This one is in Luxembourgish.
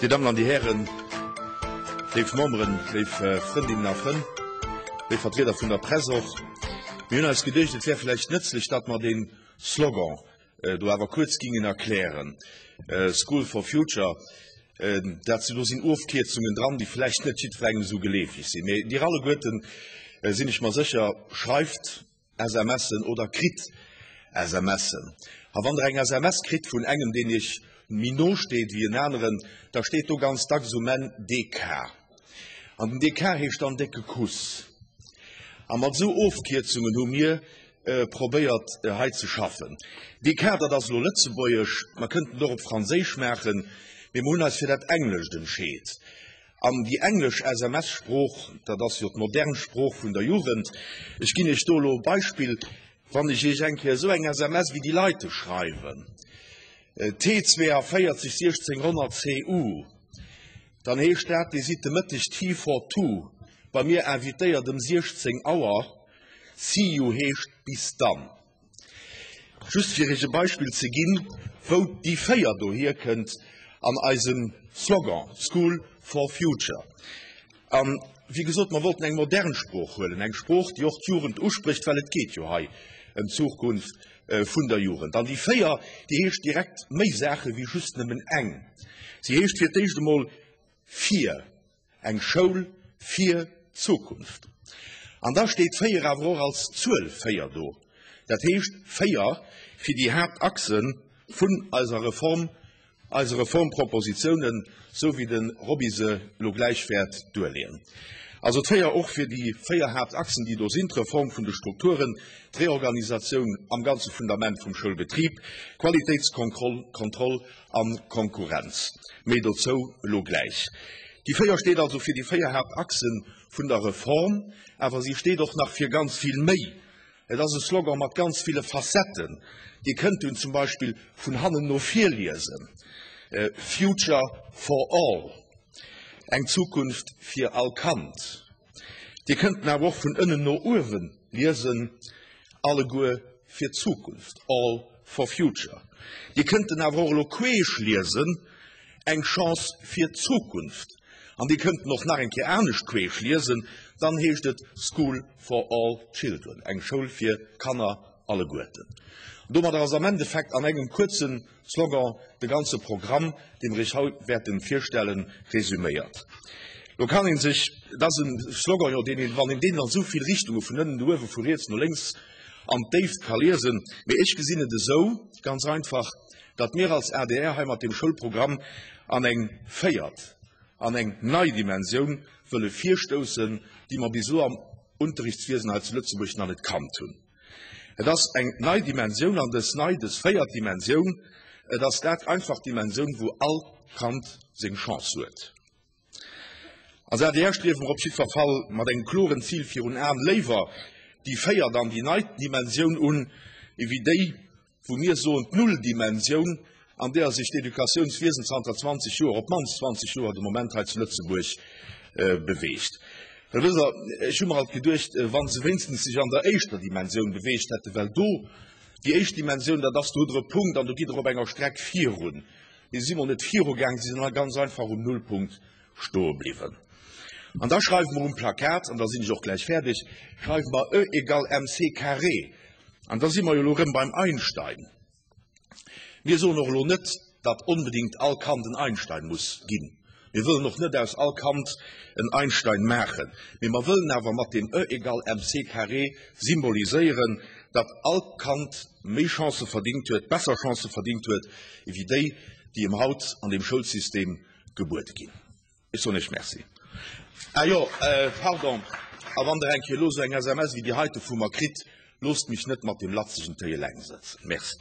Dir Dammen an Dir Hären, léif Memberen, léif Frëndinnen a Frënn, léif Vertrieder vun der Press och, mir hunn eis geduecht, et wär vläicht nëtzlech, datt mer dee Slogan do awer kuerz gingen erklären. School for Future, dat, do sinn Ofkierzungen dran, déi vläicht net jiddwerengem esou geleefeg sinn. Mee Dir alleguerten, sinn ech mer sécher, schreift SMSen oder kritt SMSen. A wann Der eng SMS kritt vun engem, deen Iech méi no steet wéi en aneren, da steet do ganz dacks um Enn DK. An den DK heescht dann décke Kuss. A mat esou Ofkierzungen hu mir probéiert hei ze schaffen. DK, dat ass elo Lëtzebuergesch, mer kënnten et och op Franséisch maachen, mee mer hunn eis fir dat Englescht entscheet. An déi englesch SMS-Sprooch, dat ass jo d'modern Sprooch vun der Jugend. Ech ginn Iech do elo e Beispill, Wann ech Iech eng Kéier esou eng SMS wéi déi leite schreiwen, T42 1600 CU, dann heescht dat, Dir sidd de Mëtteg Tea for two bei mir invitéiert ëm 16 Auer. See you heescht bis dann. Just fir Iech e Beispill ze ginn, wou déi 4 do hierkënnt an eisem Slogan School for Future. A wéi gesot, mer wollten eng modern Sprooch huelen, eng Sprooch, déi och d'Jugend usprécht, well et geet jo hei ëm d'Zukunft vun der Jugend. An déi 4, déi heescht direkt méi Saache wéi just nëmmen eng. Si heescht fir d'éischt emol fir. Eng Schoul fir d'Zukunft. An da steet 4 awer och als Zuel 4 do. Dat heescht 4 fir déi Haaptachse vun eiser Reform, eise Reformpropositionen, esou wéi de Roby se elo gläich wäert duerleeën. Also d'Véier och fir déi 4 Haaptachsen, déi do sinn, d'Reform vun de Strukturen, d'Reorganisatioun am ganze Fundament vum Schoulbetrib, d'Qualitéitskontroll, Kontroll an Konkurrenz. Méi dozou elo gläich. Déi 4 steet also fir déi 4 Haaptachsen vun der Reform, awer si steet och nach fir ganz vill méi. Et ass e Slogan mat ganz ville Facetten. Dir kënnt en zum Beispill vun hannen no vir liesen, Future for all, eng Zukunft fir all Kand. Dir kënnt en awer och vun ënnen no uewen liesen, Alleguer fir d'Zukunft, All for future. Dir kënnt en awer och elo queesch liesen, Eng Chance fir d'Zukunft. An Dir kënnt en och nach eng Kéier anescht queesch liesen, dann heescht et School for all children, eng Schoul fir Kanner alleguerten. An domadder ass am Endeffekt an engem kuerzen Slogan de ganze Programm, dee mer Iech haut wäerten virstellen, resüméiert. Lo kann een sech, et ass e Slogan jo, deen een, wann een deen an esou vill Richtunge vun ënnen no uewen, vu riets no lénks an d'Déift ka liesen, mee ech gesinn et esou, ganz einfach, datt mir als adr hei mat deem Schoulprogramm an eng véiert, an eng nei Dimensioun wëlle virstoussen, déi mer bis elo am Unterrichtswiesen hei zu Lëtzebuerg nach net kannt hunn. Et ass eng nei Dimensioun, an dës nei, dës véiert Dimensioun, et ass dat einfach Dimensioun, wou all Kand seng Chance huet. Als adr striewe mer op jiddwer Fall mat engem kloren Zil virun Aen léiwer déi véiert an déi nei Dimensioun un, ewéi déi, wou mir soen, d'Nulldimensioun, an deeër sech d'Educatiounswiesen zanter 20 Joer, op d'mannst 20 Joer de Moment hei zu Lëtzebuerg beweegt. Well wësst Der, ech hu mer alt geduecht, wa se wéinstens sech an der éischter Dimensioun beweegt hätten, well do, déi éischt Dimensioun, dat ass, do hutt Der e Punkt an do gitt Der op enger Streck virun. Mee se si mol net virugaang, si sinn ganz einfach um Nullpunkt stoe bliwwen. An da schreiwe mer um Plakat, an da sinn ech och gläich fäerdeg, schreiwe mer E égale mc carré. An da si mer jo elo erëm beim Einstein. Mir soen och elo net, datt onbedéngt all Kand en Einstein muss ginn. Mir wëllen och net aus all Kand en Einstein maachen. Mee mer wëllen awer mat deem E égale mc carré symboliséieren, datt all Kand méi Chancë verdingt huet, besser Chancë verdingt huet, ewéi déi, déi em haut an deem Schoulsystem gebuede ginn. Ech soen Iech Merci. Ah jo, pardon, a wann Der eng Kéier elo esou eng SMS wéi déi heite vu mer kritt, loosst mech net mat deem latzegen Téi eleng sëtzen. Merci.